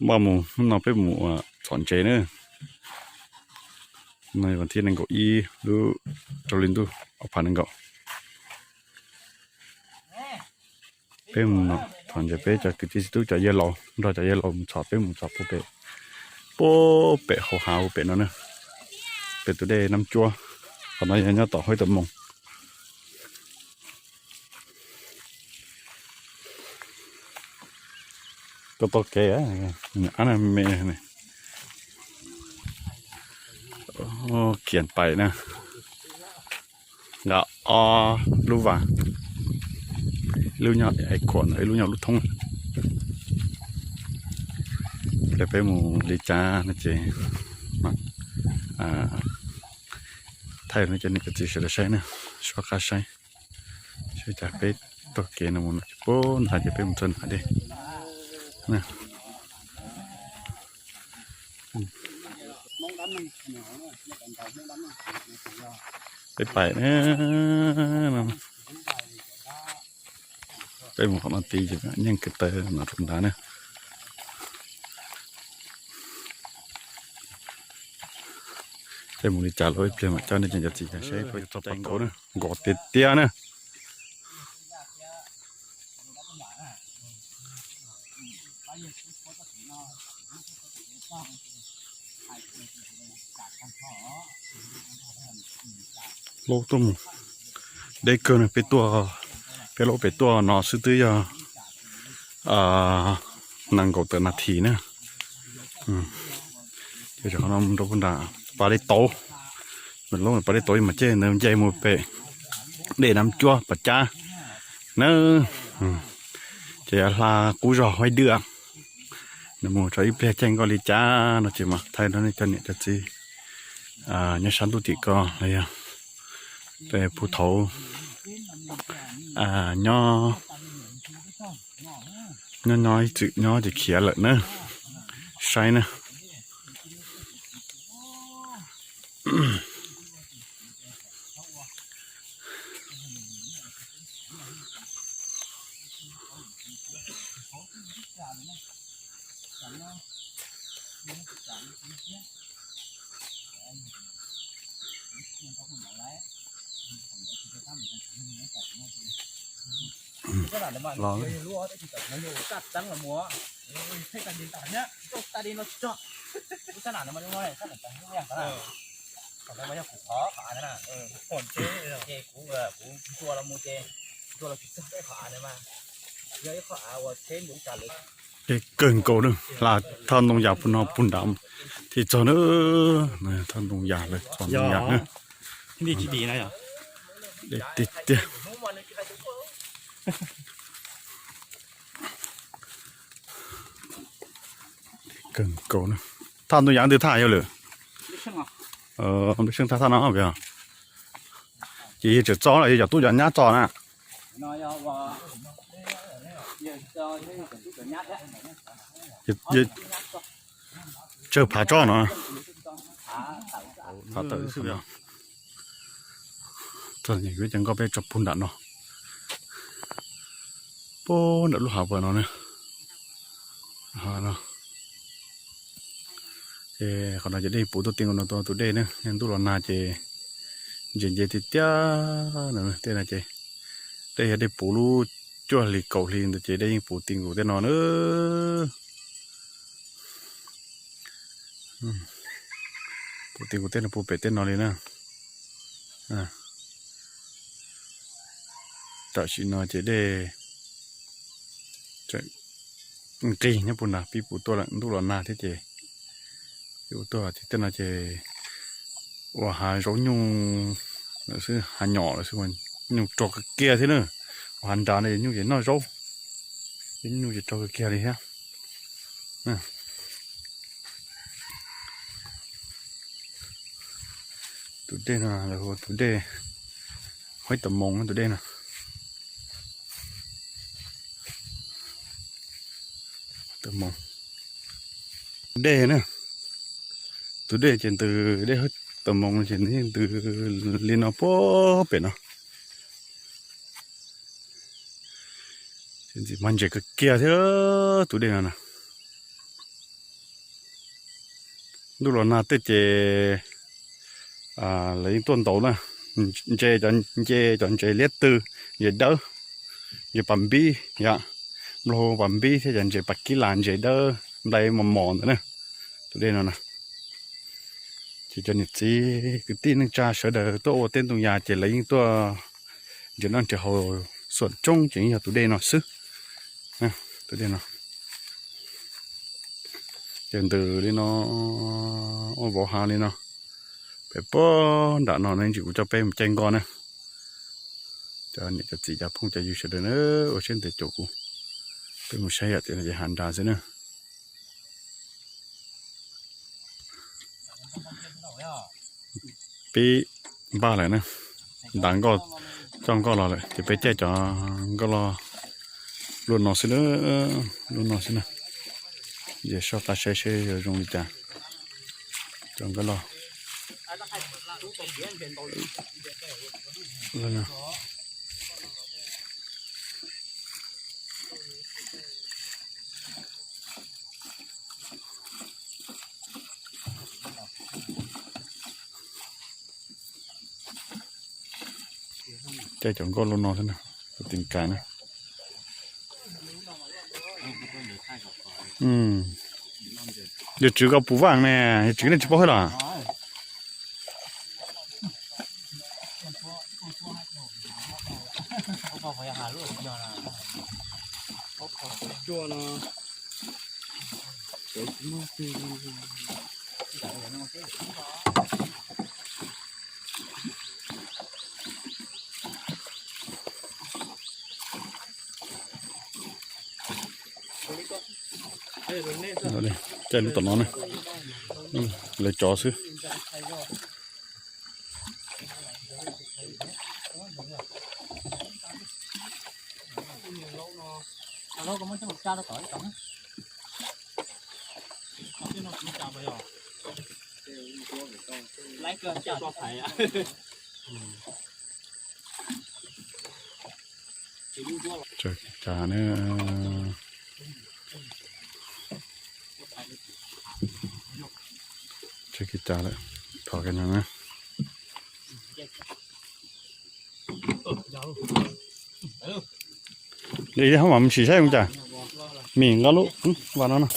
Npaj mus, hnub no peb mus txhom ntses na. No vas thib nees nkaum ib lub rau hli ntuj ob phav nees nkaum. Peb mus txhom ntses, peb cov kwv tij txiv tub cov yawg laus nrog cov yawg laus mus txhom, peb mus txhom puag pem, puag pem hauv hav puag pem no na. Pem tus dej Nab Cuab, qhov no yog nyob tom Huab Tais Moos. Tau tau kev, ab me, khiav pais na. Nqa ob lub vas, ib lub nyob hauv khuam ntawd, ib lub nyob lub thoob. Ces peb mus li cas no ces thaij rau nej cov niam cov txiv sawv daws saib na, soj qab saib. Saib cas peb taug kev no mus no ces puag nrad ces peb mus txog nram dej. Peb pais, peb mus qhov no tid ces yeej kwv taw no rau nrad na. Peb mus li cas los ib pliag mam coj nej cov niam cov txiv saib, peb txog pas nkaus na, nkaus tiag tiag na. Lub tuaj mus deb kawg no, peb tuaj, peb lub pem tuaj no xwb twb yog nees nkaum tawm nas this na. Ces qhov no mus rau puag nram pas dej tauv, lub pas dej tauv mas ces nws nce mus pem dej Nab Cuab Pas Cab na. Ces hla qub zog Huaib Dwj no mus tso ib pliag caij nkoj li cas no ces mam thaij rau nej cov niam cov txiv nyob sab ntuj tim ko los yog pem puag thaum nyob, nyob nyob ib txwm nyob ces khiav lawm na, saib na. Los deb kawg nkaus na, hla thaj ntoo yas puag no puag nrad thiaj txog na. Thaj ntoo yas lawv txog ntoo yas na. Deb tiag tiag. Kawg nkaus na. Thaj ntoo yas ntawd thaj yog lawm. Nplooj Xyooj thaj, thaj no os. Ces yog tseem txog los yog cov tub cov nyab txog na? Tsawg phav tsob no? Phav tawm xwb. Txog ces kuv cov nkoj peb tso puag nram no, puag nram lub hav puag no na. Ces qhov no ces dej puv tuaj ti nkaus no tus dej na, ntuj los nag ces ntses nce tiag tiag no tej no ces dej yog dej puv lub cuaj hlis kaum hlis ntawd ces dej yeej puv ti nkaus tej no na. Puv ti nkaus tej no puag pem tej no li na. Tam sim no ces dej nqig nyob puag nrad, pib puv tuaj lawm, ntuj los nag thiab ces pib puv tuaj ces tej no ces ua hav zaub nyuj lawm xwb, hav nyom lawm xwb, nyuj rog kawg kiag thiab na. Ua hav nrad no ces nyuj ces noj zaub, nyuj ces rog kawg kiag li thiab. Tus dej no lawv hu tus dej Huaib Tawm Moos tus dej no. Tus dej na, tus dej ces ntws dej Huaib Tawm Moos ces nws ntws li no puag pem no. Ntxim mas ntses kawg kiag thiab tus dej no na. Ntuj los nag tej ces lawv yeej tuaj ntaus na. Ntses, cov nce, cov ntses liab tw, ntses dawb, ntses pas npib, yog nplooj pas npib thiab cov ntses pas kib las, ntses dawb nplai mos mos ntawd na. Tus dej no na. Ces cov niam txiv kwv tij neej tsa sawv daws tuaj ua teb ntoo yas ces lawv yeej tuaj nrhiav noj nrhiav haus xuam coob ces yeej yog tus dej no xwb. Tus dej no ces ntws li no, ua vauv hav li no. Pem puag nram no ne, tsis kuv coj peb mus caij nkoj na. Cov niam cov txiv cov phooj cov ywg sawv daws na, ua siab ntev caum kuv, peb mus saib yam twg no ces hav nrad xwb na. Peb npaj lawm na, ntav nkoj, coj nkoj los lawm ces peb caij cov nkoj loj luaj no xwb na, luaj no xwb na. Ces soj qab saib seb yuav zoo li cas. Cov nkoj loj. Caij cov nkoj luaj no xwb na, tus tim kas na. Yog tswv koj puv vaj ne, yog tswv nej tsis paub hais los. Caij lub tom no ne, lawv cov xwb. Tsav kiv tsav na. Tsav kiv tsav lawm, thov kiag no na. Li hab mam mus sim saib ua cas. Mim nqa lub vas no,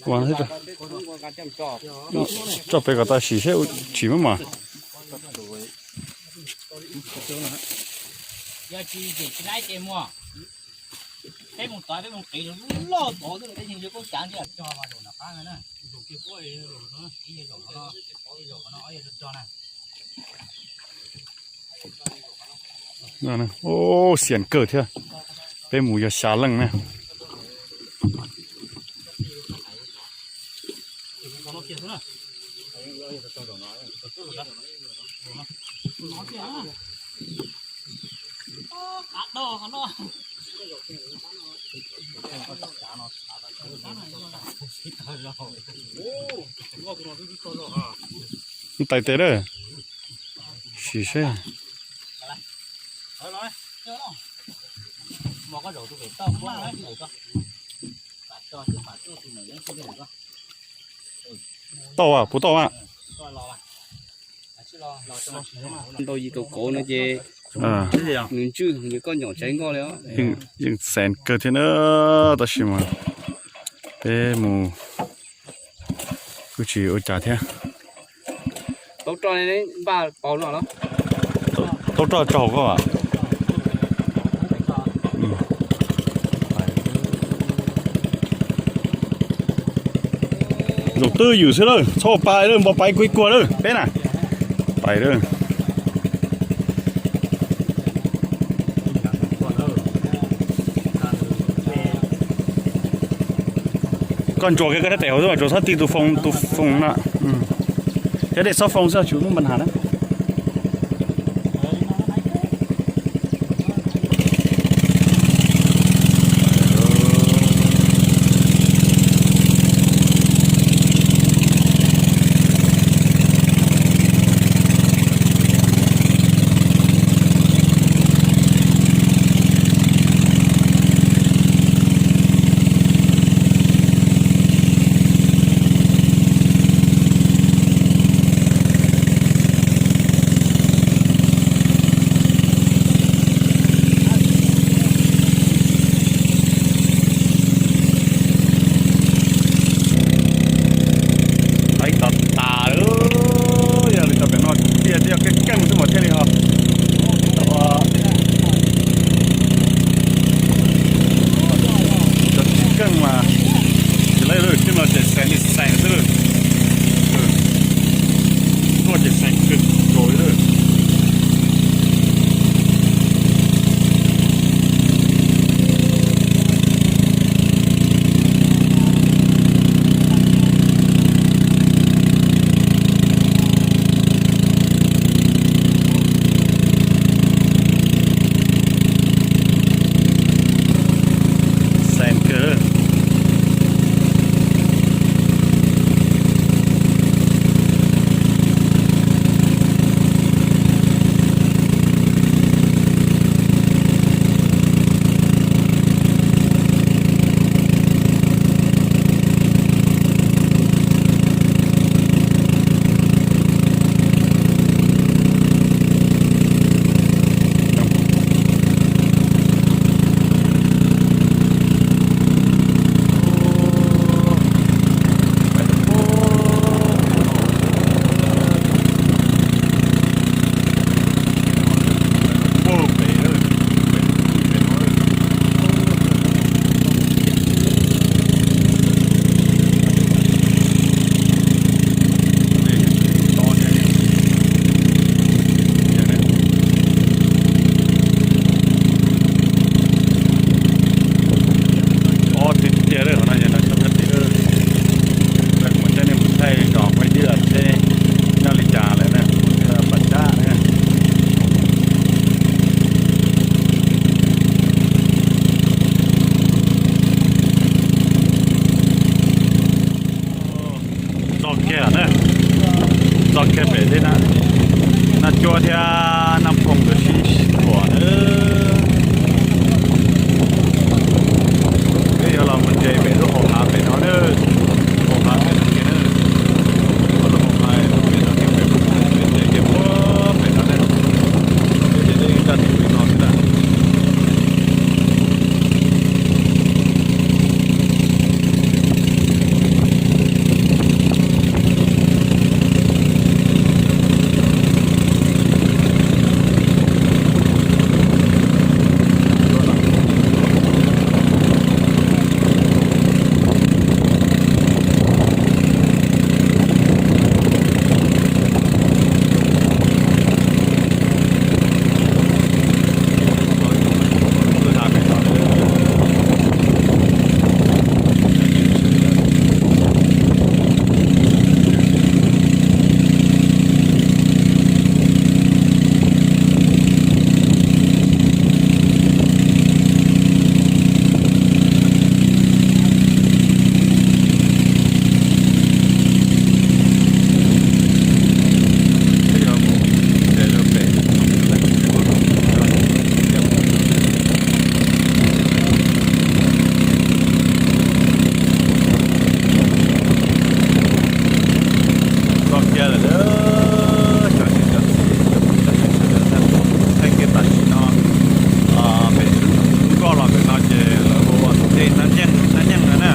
vas no thiab tso, tso pem kom tau sim saib tsim maj mam. Yog tsis, tsis laib ces muag. Peb mus tod, peb mus qiv lub loj tod, xiam kawg thiab. Peb mus yog xya leej na. Tais tes lawm. Sim seb. Tau, puas tau a? Ntau yim kaum kaum no ces nws ntswj nws koj nyom tsav nkoj li. Yeej xeev kawg thiab na, tab sis mas peb mus kuj tsis ua cas thiab. Tau roj npaj pauv no los? Tau roj tso hauv koj. Zaum twj ywm xwb lawm, txhob pais lawm, npau pais kuj ib kuag lawm peb na. Pais lawm. Koj ntsuas kiag koj sab tes hauv xwb mas tsuas txhob ti tus foos, tus foos no. Yog dej xob foos xwb tsis muaj npa has na. Los kiag pem tej Naj Cuab thiab Naj Phoo nkawd sib tshuam na. Peb yuav los mus nres pem lub hauv hav pem no na, hauv hav pem no kiag na, lub hauv hav pem no kiag, pem, peb nres kiag puag pem no na, peb nres deb ib zaj tim pem no xwb na. Txog kiag lawm, cov niam cov txiv, cov phooj ywg sawv daws, thaij kiag tam sim no pem Xwb Nkoj los pem no ces lawv hu ua tus dej Nab Nyeej, Nab Nyeej no na.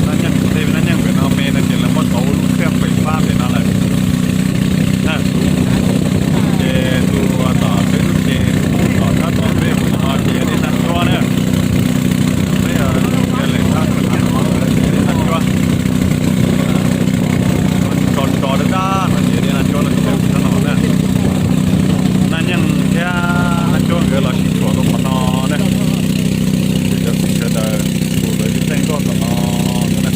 Nab Nyeej, dej Nab Nyeej pem no me no ces lawv muab tau lub khej fais fab pem no lawm. Ces tus tom peb lub ces tom sab tom peb mus no ces dej Naj Cuab na. Peb yog lem sab tom no ces dej Naj Cuab. Tso tso dab dab no ces dej Naj Cuab no, sab no na. Naj Nyeej thiab Naj Cuab nkawd los sib tshuam rau qhov no na. Ces cov txiv sawv daws tus lawv ib txeej nkoj tom no na.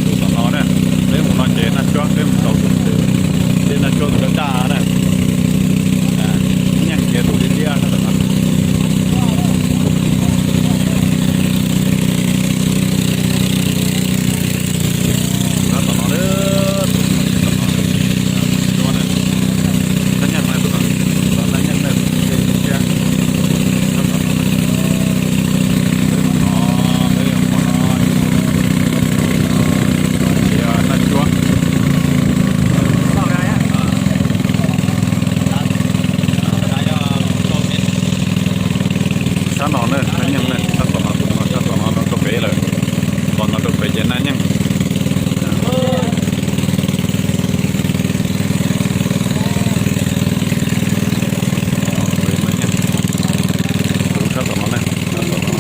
Tus tom no na, peb mus no ces Naj Cuab, peb mus rau tus dej Naj Cuab tus daj daj na. Nyeej kiag tus liab liab sab tom no. Sab tom no, tus tom no, Naj Nyeej na, tus no, Naj Nyeej na, tus dej liab liab. Sab tom no, peb mus no, peb mus no, Naj Cuab. Sab no na, Naj Nyeej na, sab tom no, sab tom no no rau pem lawm, los no rau pem ces Naj Nyeej. Sab tom no na, sab tom no,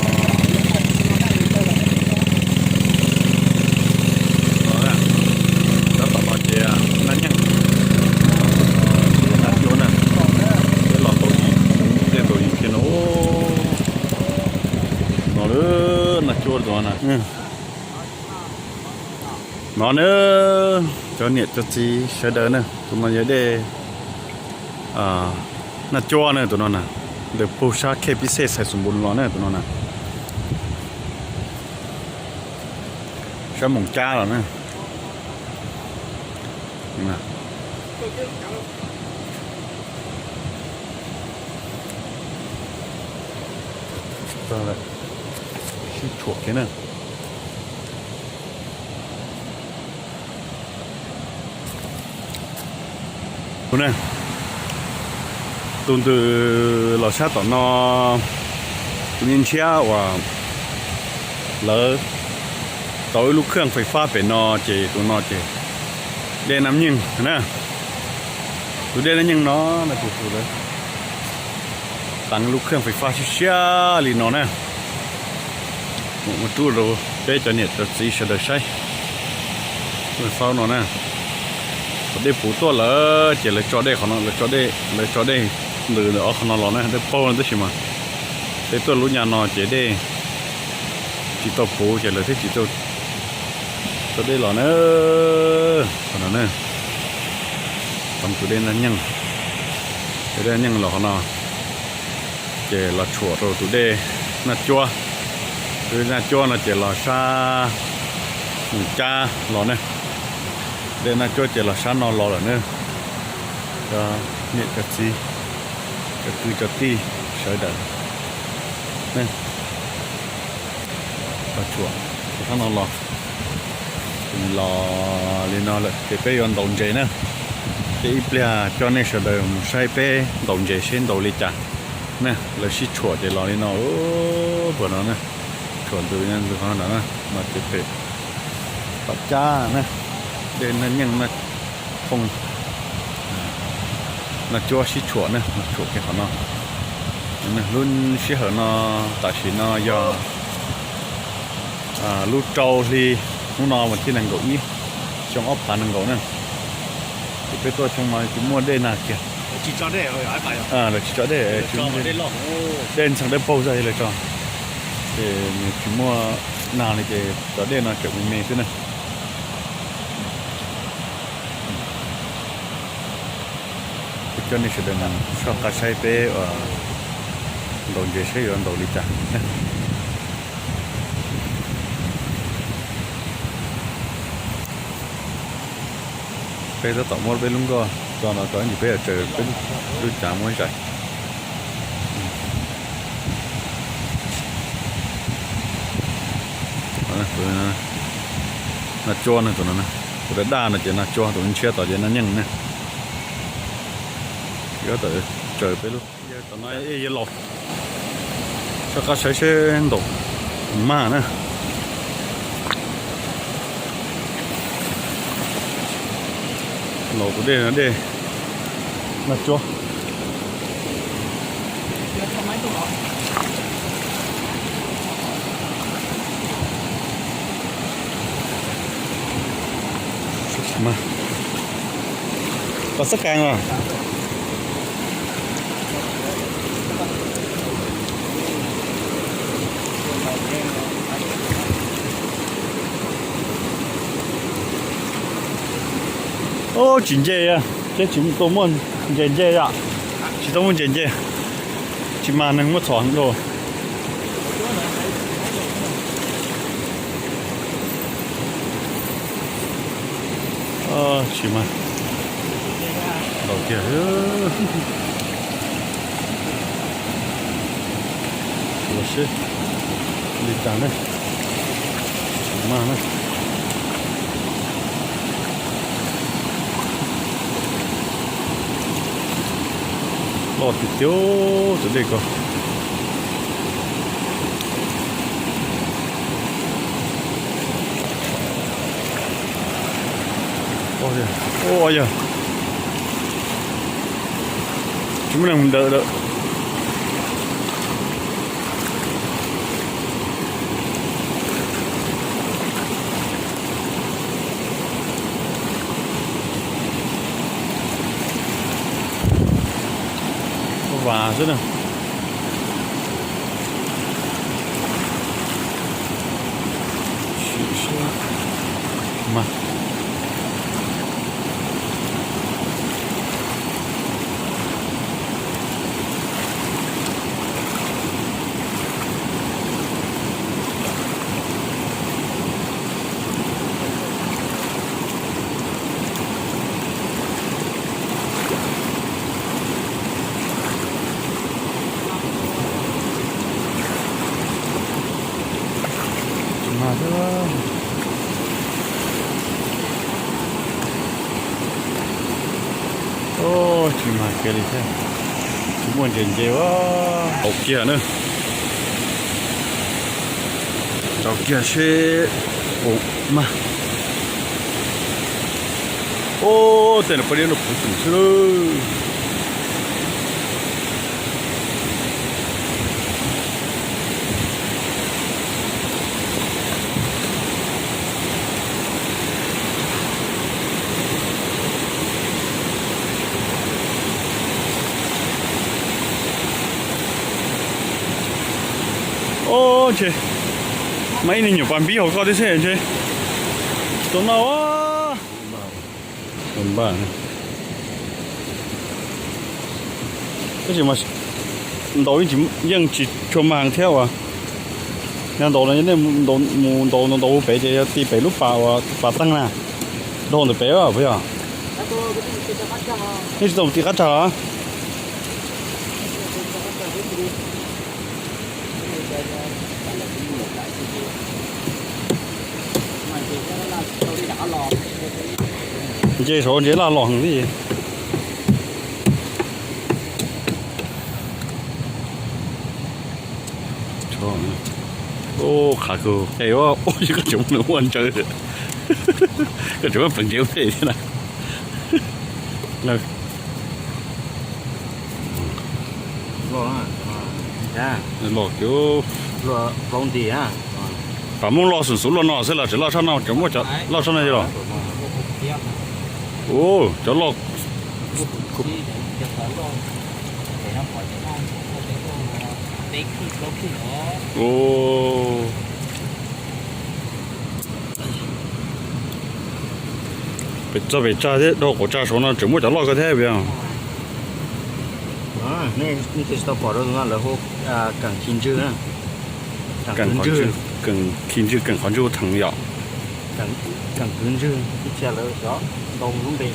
sab tom no ces Naj Nyeej, Naj Cuab na, peb los tau yim, tej tau yim kiag no, no lawm Naj Cuab tus no na. No na, cov niam cov txiv sawv daws na, tus no yog dej Naj Cuab na, tus no na, ntawm puag sab khej pib xej Xais Xus Npus los na, tus no na, sab Moos Cab los na. Sib tshuam kiag na. Tus ntws los sab tom no, tus niag ntshiab uas lawv tau ib lub khej fais fab pem no ces tus no ces dej Naj Nyeej na. Tus dej Naj Nyeej no no ces tus lawv teev lub khej fais fab siab siab li no na. Mus ua rub rau peb cov niam cov txiv sawv daws saib. Xaub no na, thaum dej puv tuaj lawm ces lawv tso dej qhov no, lawv tso dej, lawv tso dej ntws ntawm ob qhov no los na, dej paug no tab sis mas dej tuaj lub nyab no ces dej tsis tau puv ces lawv thiaj tsis tau tso dej los na. Qhov no na, qhov tus dej Naj Nyeej, tus dej Naj Nyeej los qhov no ces los tshuam rau tus dej Naj Cuab. Naj cuab no ces los sab Moos Cab los ne. Dej naj cuab ces los sab no los lawm ne. Cov niam cov txiv, cov kwv cov tij sawv daws ne, los tshuam sab no los. Los li no lawm ces peb yuav ntaus ntses na. Ces ib pliag coj nej sawv daws mus saib peb ntaus ntses seb ntaus li cas ne. Lawv sib tshuam ces los li no, puag no ne. Tshuam ntws ntws qhov no na, no ces pem tom cab na, dej Naj Nyeej, Naj Thooj, Naj Cuab sib tshuam na, tshuam kiag qhov no. Lub sij hawm no tam sim no yog lub rau hli, hnub no vas thib nees nkaum ib, xyoo ob phav nees nkaum na. Ces peb tuaj xyoo no tsis muaj dej nag kiag. Lawv tsis tso dej, dej ntxhee dawb paug zaj lawv tso. Ces nws tsis muaj nag li ces cov dej no tseem me me xwb na. Coj nej sawv daws soj qab saib peb ntaus ntses saib yuav ntaus li cas. Peb tab tom muab peb lub nkoj tso no tso ib ntsis peb yuav tsaws peb lub cav muab zais. Naj Cuab no, tus no, tus daj daj no ces Naj Cuab, tus ntshiab tod ces Naj Nyeej ne. Peb tab tom tsaws peb lub, tom no yuav laus, soj qab saib seb ntaus mag na. Laus tus dej no dej Naj Cuab. Mas, koj xab kas os. Ub, tsis nce, seb tsis tau muaj ntses nce yom. Tsis tau muaj ntses nce, tsis mag neeg muab txhom heev dua. Tsis mag, laus kiag. Los seb li cas ne, tsis mag na. Loj tiag tiag tus dej ko. Ua yog tsis muaj neeg mus dawm lawm. Vas xwb na. Mas Tsis mag thiab. Ub, tsis mag kiag li thiab. Tsis muaj ntses nce ua. Tsaus kiag na. Tsaus kiag seb puas mag. Ub, tej no poj niam no puv tus xwb lawm. Ub, ntshe mas ib niag nyuam pas npib hauv koj tib xwb ntshe. Tsis tau noj. Npaj, tab sis mas ntaus yeej tsis tshua mag thiab uas. Yog ntaus no nej mus ntaus ntaus pem ces yog ti pem lub pas uas pas teeg na, dhau ntawm pem puas yog? Nej tsis tau mus ti qab tsag los? Nce saud nce laj los heev li. Qhav kawg, koj tseem muaj ua ntsaws, koj tseem muaj peev ntseg phem thiab na. Los kiag, pas Moob loj xum xum luaj no xwb los tseem loj tshaj no, tseem muaj cov loj tshaj no li los? Ua cov loj. Pem txog pem tsag thiab, dhau qhov tsag saud no tseem muaj cov loj kawg thiab puas yog? Nej tsis tau pom rau no lawv hu keem khi ntswg, keem khi ntswg, keem qhov ntswg theev yom. Keem kwv ntswg ib txhia lawv xyov ntoo lub npe.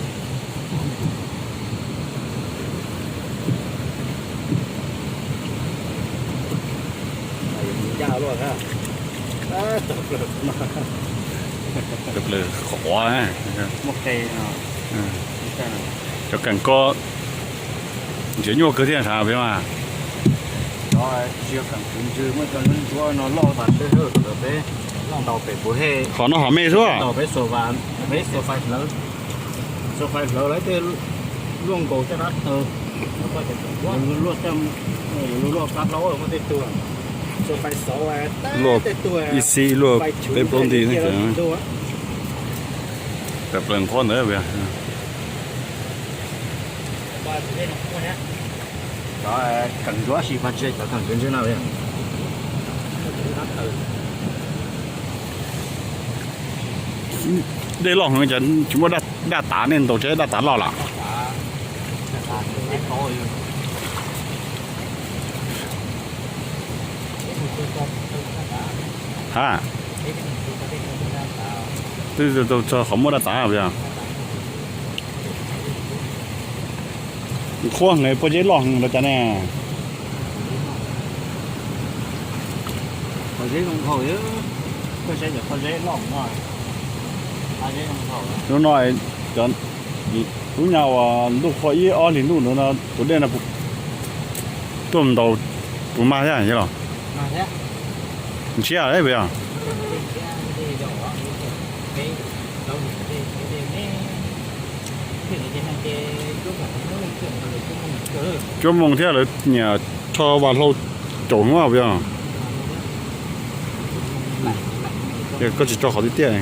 Cov plaws qhuav, cov keem ko ntsiav nyuaj kawg thiab ntshav peb mas. Tsis yog keem kwv ntswg, muaj cov ntsuab no loj tas seb, peb ntaus pem puv hej, hom no hom me xwb. Ntaus peb xua, peb xua fais hlawv, xua fais hlawv lawv tej luaj nkaus caj dab taw, luaj, luaj qab plaub muaj tej tug, xua fais xauv luaj tej tug ib xib luaj peb plaub nti. Cov plaws qhuav ntawd. Cov keem ntsuab sis mas tsis yog cov keem kwv ntswg no. Dej loj heev, tsis muaj daj tav, nej ntaus tsis daj tav loj lawm? Ha, twb tau txog qhov muaj daj tav puas yog? Qhuav heev, pob zeb loj heev los cas ne? Hnub no, lub nyuag uas ntuj qhua ib ob hlis ntuj ntawd no tus dej no tuaj ntaus puas mag thiab los? Ntshiab puas yog? Cuab moos thiab lawv nyiam rho vas hlau caum hnub puas yog? Koj tsis rau qhov tiaj tiaj.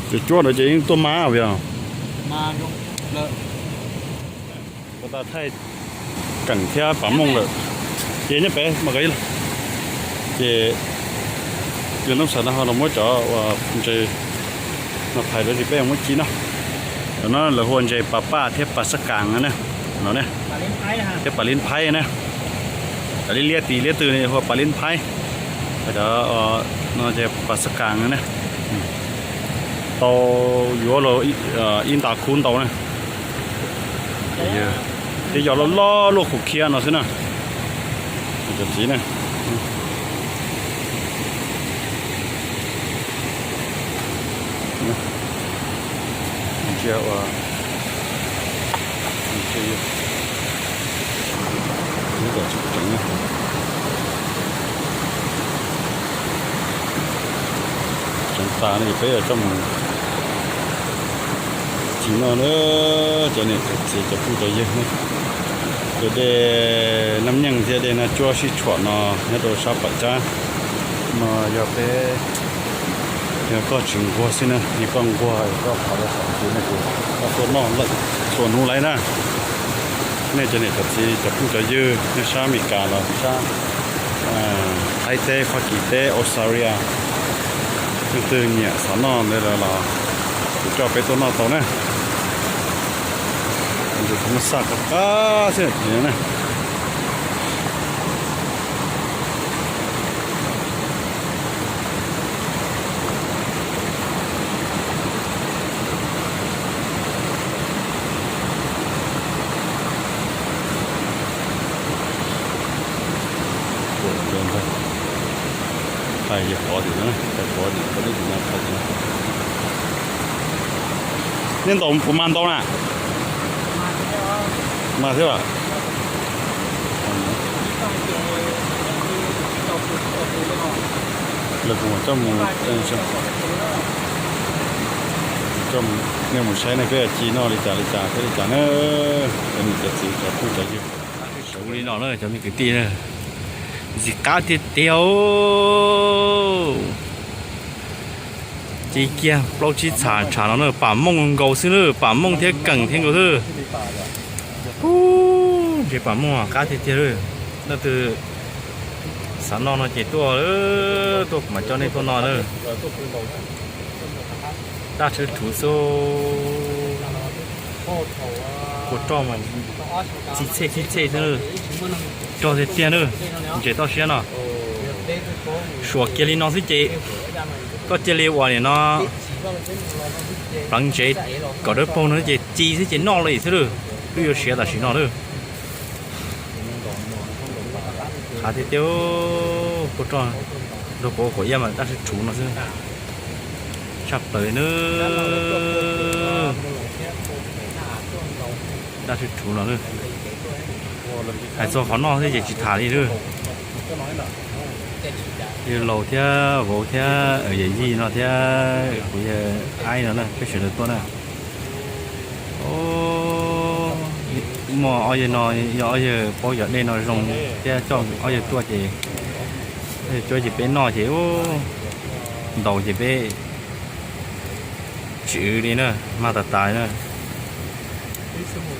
Ces cuab ntawd ces yeej tuaj mag puas yog? Ua tas thaij keem thiab pas mooj lawm, ces nyob pem mas kov ib los. Ces yog hnub sam no ho los muab cov uas ntses no phais rau ces peb muab ci no. Cov no lawv hu ua ntses pas paj thiab pas xab kas na, no ne, thiab pas lib phaib na. Cov liab liab tis liab tw hu ua pas lib phaib, cov no ces pas xab kas na. Tau yuav los ib nta khub ntau na. Tej yog loj loj luaj khuv khiab no xwb na. Cov txiv na, ntsia ua tseev, tseev tas no ces peb yuav coj mus ci noj na. Cov niam cov txiv cov phooj cov ywg na, cov dej Naj Nyeej thiab dej Naj Cuab sib tshuam no nyob rau sab Pam Cab no yog peb, yog koj tsis nquag xwb na, yog koj nquag koj qhov rau saum tid no ces koj tuaj noj lawm txhua hnub lawm na. Nej cov niam cov txiv cov phooj cov ywg nyob sab Amelikas los sab Thaib teb, Fab Kis teb, Australia, leej twg nyiam xav noj ntawd lawm los Coj peb tuaj noj tau na. Ntses thov maj xaj qab qab xwb na. Thaij yog qhov tim no, thaij qhov tim no, nej ntaus puas mag ntau na? Mag thiab a? Lawv kuv mam coj mus, nej mus saib nej peb ci noj li cas li cas thiab li cas na. Cov niam cov txiv cov phooj cov ywg, sawv li no na cov me kwv tij na. Ntxim qab tiag tiag. Ci kiag plaub tsib txham tshav no na, pam mooj nkaus xwb na, pam mooj thiab keem thiab nkaus xwb. Ub, ntses pam mooj qab tiag tiag li. Leej twg xav noj no ces tuaj, tuaj kuv mam coj nej tuaj noj na. Daj rhwv rhuv xwb. Kua roj mas txij txhej txij txhej xwb, rog tiag tiag na. Ntses toj siab no, suam kiag li no xwb ces koj cia li ua nim no pleev ntsev kom dawb paug no ces ci xwb ces noj li xwb lawm, twb yuav siav tam sim no lawm. Qab tiag tiag, kua roj nrog quav quav iab mas daj rhwv rhuv no xwb. Tshaj plaws na. Daj rhwv rhuv no na. Hais txog qhov noj thiab ces tsis tham li lawm. Yawg laus thiab vauv thiab yawm yij no thiab kuv yawg aib no na, peb sawv daws tuaj na. Muaj ob yawg no, yog ob yawg paub yog dej no zoo thiab coj ob yawg tuaj ces, ob yawg cuab ces peb noj ces ntaus ces peb tsis wv li na, mag tas tas na.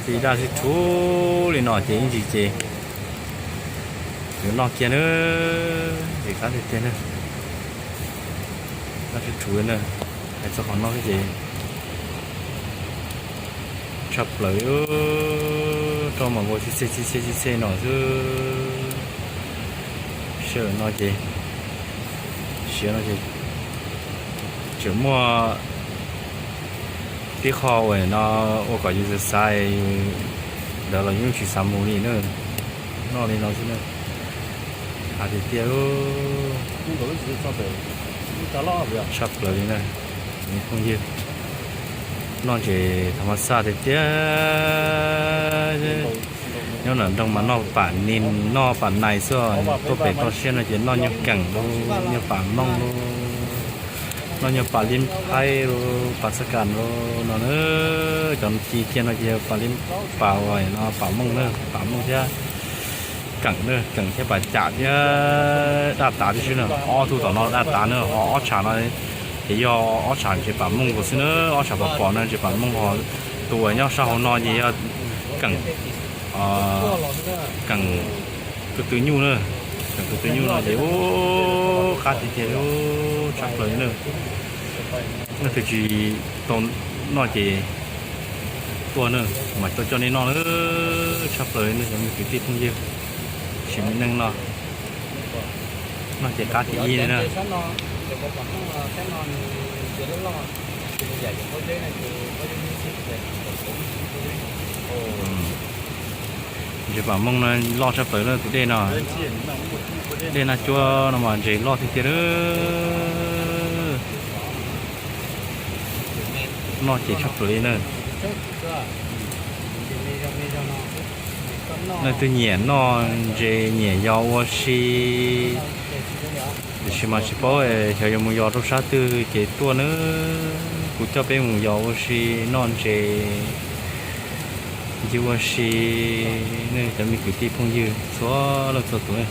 Txiv daj sib rhuv li no ces ib ntsis ces yuav noj kiag na, ces qab tiag tiag na. Daj sib rhuv na, hais txog qhov noj xwb ces tshaj plaws, roj mas npau txhij txhej txhij txhej txhij txhej no xwb. Sij hawm no ces, siav no ces tseem muaj tib qho uas no ua kom yus xav xav, ntawd los yeej tsis xav mus li na. Noj li no xwb na. Qab tiag tiag, tshaj plaws li na. Phooj ywg, noj ntses thov maj xaj tiag tiag. Nyob nram nroog mas noj pam nis noj pam nais xwb, tuaj pem toj siab no ces noj nyuag keem lauj, nyuag pam mooj lauj, noj nyuag pam lib phaib lauj, pam xab kas lauj no na. Cov ci kiag no ces pam lib, pam uas no pam mooj na, pam mooj thiab keem na, keem thiab pam cam thiab daj tav tib si na. Ob tug tom no daj tav na, ho ob tsham no ces yog ob tsham ntses pam mooj nkaus xwb na. Ob tsham pom pom no ntses pam mooj, ho tus uas nyob sab hauv no ces yog keem, keem tus twg nyuj na, keem tus twg nyuj no ces ub, qab tiag tiag, tshaj plaws na. Nej twg tsis tau noj ces tuaj na, mas coj coj nej noj na. Tshaj plaws li na cov me kwv tij phooj ywg, sim me neej no, noj ces qab thib ib li na. Ntses pam mooj no loj tshaj plaws na tus dej no. Dej Naj Cuab no mas ntses loj tiag tiag. Noj ces tshaj plaws li na. Leej twg nyiam noj ntses nyiam yos ua si, tiam sis mas tsis paub xyov yuav mus yos rau sab twg ces tuaj nawb. Kuv coj peb mus yos ua si, noj ntses, ncig ua si, nej cov me kwv tij phooj ywg txhua leej txhua tus.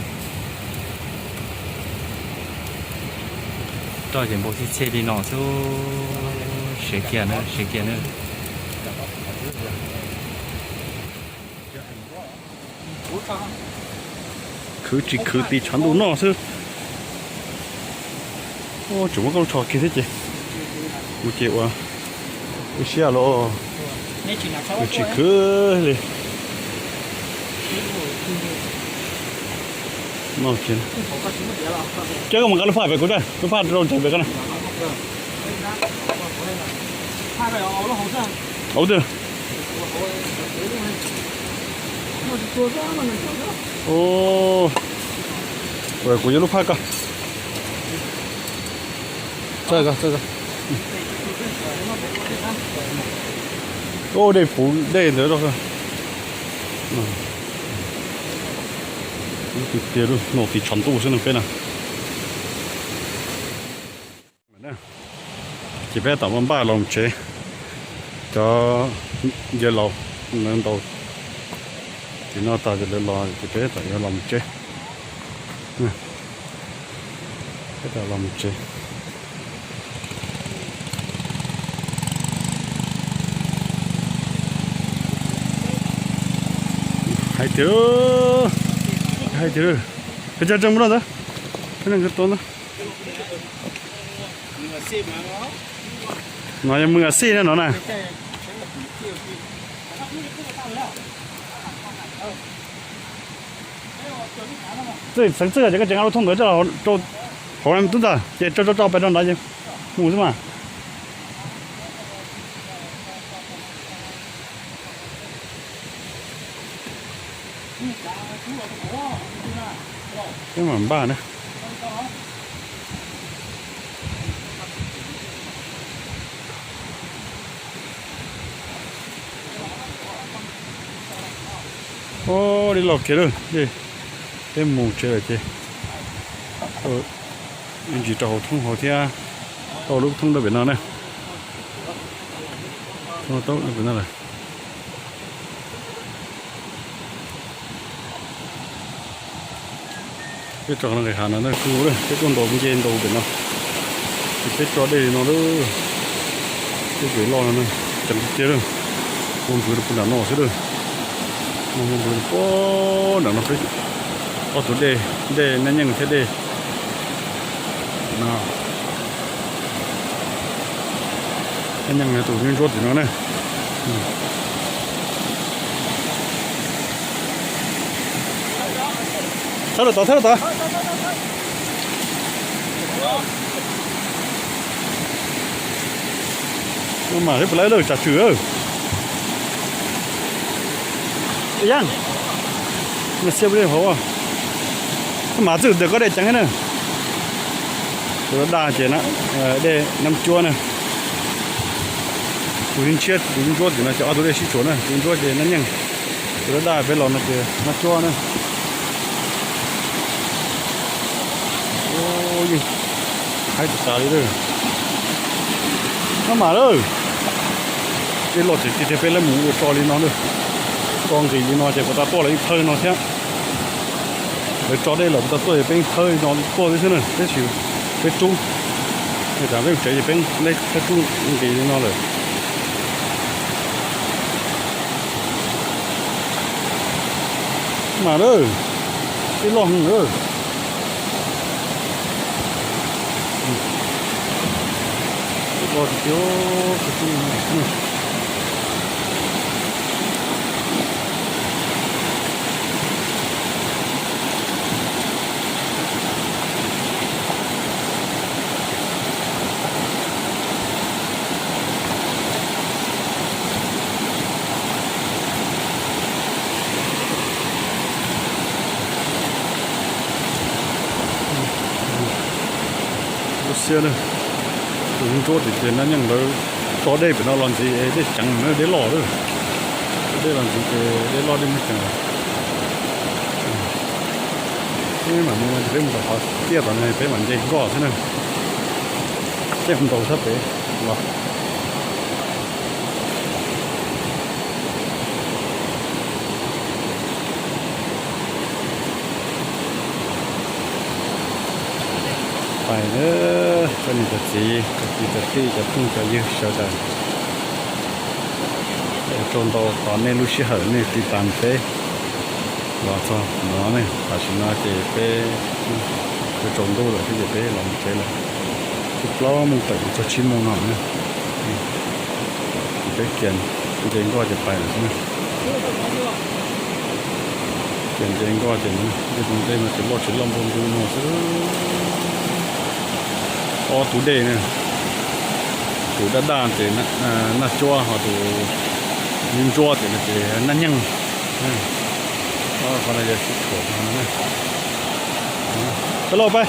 Roj ces npau txhij txhej li no xwb, siav kiag na, siav kiag na. Khwv tsis khwv tis tshav ntuj noj xwb. Tseem muab koj lub tsho kiag thiab ces, kuv ces ua Ib siab los tsis khwv li. Cov koj mus nqa lub phaj pem kuv, lub phaj rau ntawm pem ko na. Hauv twg? Kuv yuav lub phaj ko. Txawj ko, txawj ko. Dej puv dej ntawd. Tiag tiag, noj tiv tshav ntuj xwb no peb na. Ces peb tam npaj los tsev, cov nce laus ntau. Ces no tas ces lawv los ces peb tam yuav los mus tsev. Peb tam los mus tsev. Hais tiag, hais tiag, peb cov tseem mus rau ntawd, peb neeg tua ntawd. No yog mws a xij na no na. Txwj xeev txwj ces koj tseem nqa lub thoob ntawd rau hauv tub ntawd ces tso tso tso pais rau nrad ces mus xwb mas. Peb mam npaj na. Ub, dej loj kiag lawm, peb mus tsev lawm ces ntsis rau hauv thoob hauv thiab, tau lub thoob rau pem no na. Thoob tau pem no lawm. Peb tso qhov no nqis hav no na, kuj peb tuaj ntaus nce ntaus pem no, ces peb tso dej li no lawm. Peb pem loj no na, ceev tiag tiag lawm. Ua npwv rau puag nram no xwb lawm. Ua npwv rau puag nram no peb ob tug dej, dej Nab Nyeej thiab dej Nab Nyeej yog tus ntsuab ntsuab tim no na. Thawb lawm tod, thawb lawm tod. Mas puas laib lawm, tsam tswm. Yeej, xiab peb hauv, mas txwj ntawm koj dej ceev thiab na. Tus daj ces dej Nab Cuab na. Tus ntshiab tus ntsuab tim no ces ob tug dej sib tshuam na, tus ntsuab ces Nab Nyeej, tus daj daj peb los no ces Nab Cuab na. Yeej haib tas tas li lawm. Maj mam lawm. Dej loj tiag tiag, peb lawv mus ua tso li no lawm. Tso nqis li no ces puas tas tuaj lawv ib thawj no thiab. Lawv tso dej lawm puas tas tuaj ces peb ib thawj no tuaj xwb na, peb tsis, peb rub. Peb mus tsev ces peb ib thawj rub nqis li no lawm. Mas lawm, dej loj heev lawm. Dej loj tiag tiag. Lub xiab na, tus ntsuab tim ces Nab Nyeej lawv tso dej pem no los ntxiv, dej ceev na, dej loj lawm. Dej los ntxiv ces dej loj dej muaj ceev. Peb mam mus no ces peb mus tom qhov tiaj tom no peb mam nce nkoj xwb na. Peb mus ntaus sab pem los. Pais, cov niam cov txiv, cov kwv cov tij, cov phooj cov ywg sawv daws, ua tsaug ntau qhov nej lub sij hawm nej tiv tas peb los txog no ne. Tam sim no ces peb yuav tsaus ntuj lawm thiab ces peb los mus tsev lawm. Twb plaub moos tawm mus txog tsib moos no na. Peb kiag ntses nkoj ces pais lawm xwb na. Kiag ntses nkoj ces ntej no ces loj tsis loj npau npau no xwb. Ob tug dej na, tus daj daj ces Naj Cuab, ho tus ntsuab ntsuab ces Naj Nyeej. Qhov no yog sib thuam no na. Peb lauj peb,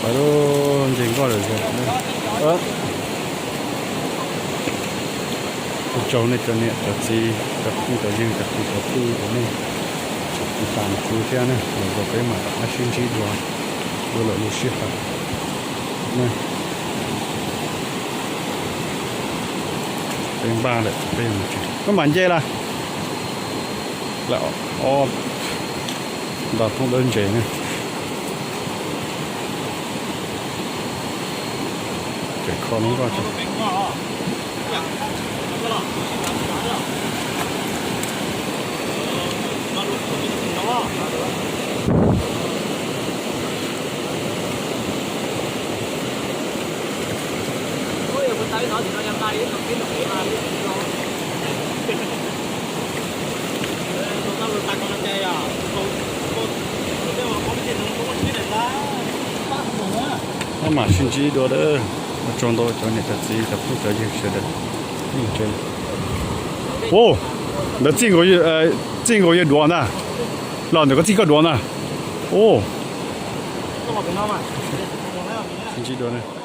pais lub ntses nkoj lawm. Ua tsaug nej cov niam cov txiv, cov phooj cov ywg, cov kwv cov tij uas nej tseem tiv tam kuv thiab na, los peb mam rov qab sib ntsib dua, dua lwm lub sij hawm na. Peb npaj lawm, peb yuav mus tsev, koj mam nce lawm. Lawm ob nta thoob dawb ntses na. Ces kho lub nkoj tso. Mam sib ntsib dua, ua tsaug ntau cov niam cov txiv, cov phooj cov ywg sawv daws. Ntawd txij nkaus yawg duav ntag. Los ntawm koj txij koj duav ntag. Sib ntsib dua.